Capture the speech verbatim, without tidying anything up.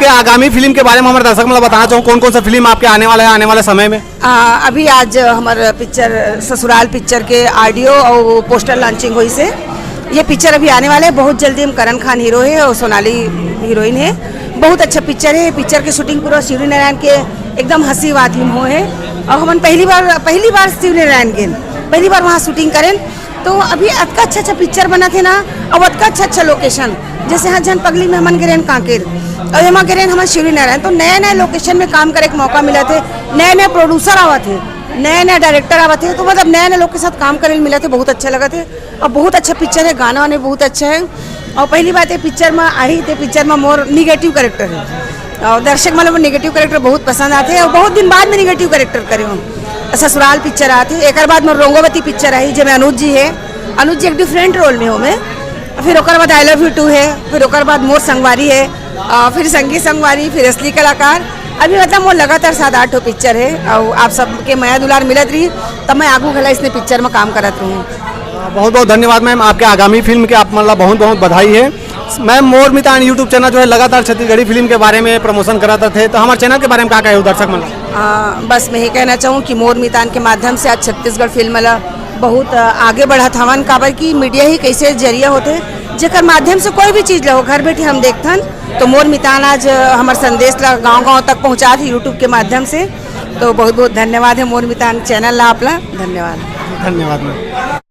आगामी फिल्म के बारे में हमारे दर्शक मन ला बताना चाहूँ, कौन कौन सा फिल्म आपके आने वाला है आने वाले समय में? आ, अभी आज हमर पिक्चर, ससुराल पिक्चर के ऑडियो और पोस्टर लॉन्चिंग होइस हे। ये पिक्चर अभी आने वाला है, बहुत जल्दी। हम, करण खान हीरो है और सोनाली हीरोइन है। बहुत अच्छा पिक्चर है। पिक्चर के शूटिंग पूरा शिवरी नारायण के एकदम हंसी वादी में होए हे। और हमन पहली बार, पहली बार शिवरी नारायण के पहली बार वहाँ शूटिंग करेन। तो अभी अतका अच्छा अच्छा पिक्चर बनत हे ना, और अतका अच्छा अच्छा लोकेशन, जैसे हाँ झन पगली में हमन गे रहेन कांकेर, और एमा गे रहेन हमन शिवरी नारायण, तो नया नया लोकेशन में काम करे के मौका मिलत हे, नया नया प्रोड्यूसर आवत हे, नया नया डायरेक्टर आवत हे, तो मतलब नया नया लोग के साथ काम करे ल मिलत हे, बहुत अच्छा लगत हे। और बहुत अच्छा पिक्चर है, गाना वाने बहुत अच्छा है। और पहली बात, ये पिक्चर में आही, ते पिक्चर में मोर निगेटिव कैरेक्टर है, और दर्शक मन ला मोर निगेटिव कैरेक्टर बहुत पसंद आथे, और बहुत दिन बाद में निगेटिव कैरेक्टर करे हूँ। ससुराल पिक्चर आथे, एक बाद मोर रोंगोवती पिक्चर आई, जेमे अनुज जी है, अनुज जी एक डिफरेंट रोल में हो मैं। फिर ओकर बाद आई लव यू टू है, फिर ओकर बाद मोर संगवारी है, और फिर संगी संगवारी, फिर असली कलाकार। अभी मतलब मोर लगातार सात आठ ठो पिक्चर है, और आप सबके मया दुलार मिलत रही, तब मैं आगू घला इसने पिक्चर में काम करत रहूँ। बहुत बहुत धन्यवाद मैम। आपके आगामी फिल्म के आप मन ला बहुत बहुत बधाई है। मैम, मोर मितान यूट्यूब चैनल जो है लगातार छत्तीसगढ़ी फिल्म के बारे में प्रमोशन करत रथे, तो हमारे चैनल के बारे में का कहे दर्शक मन ला? आ, बस मैं ये कहना चाहूँ कि मोर मितान के माध्यम से आज छत्तीसगढ़ फिल्म ला बहुत आ, आगे बढ़त हवन, काबर कि मीडिया ही कैसे जरिया होथे, जेकर माध्यम से कोई भी चीज ला हो घर बैठे हम देखथन। तो मोर मितान आज आ, हमर संदेश ला गांव गांव तक पहुंचात हे यूट्यूब के माध्यम से। तो बहुत बहुत धन्यवाद है मोर मितान चैनल ला आप ला। धन्यवाद। धन्यवाद मैम।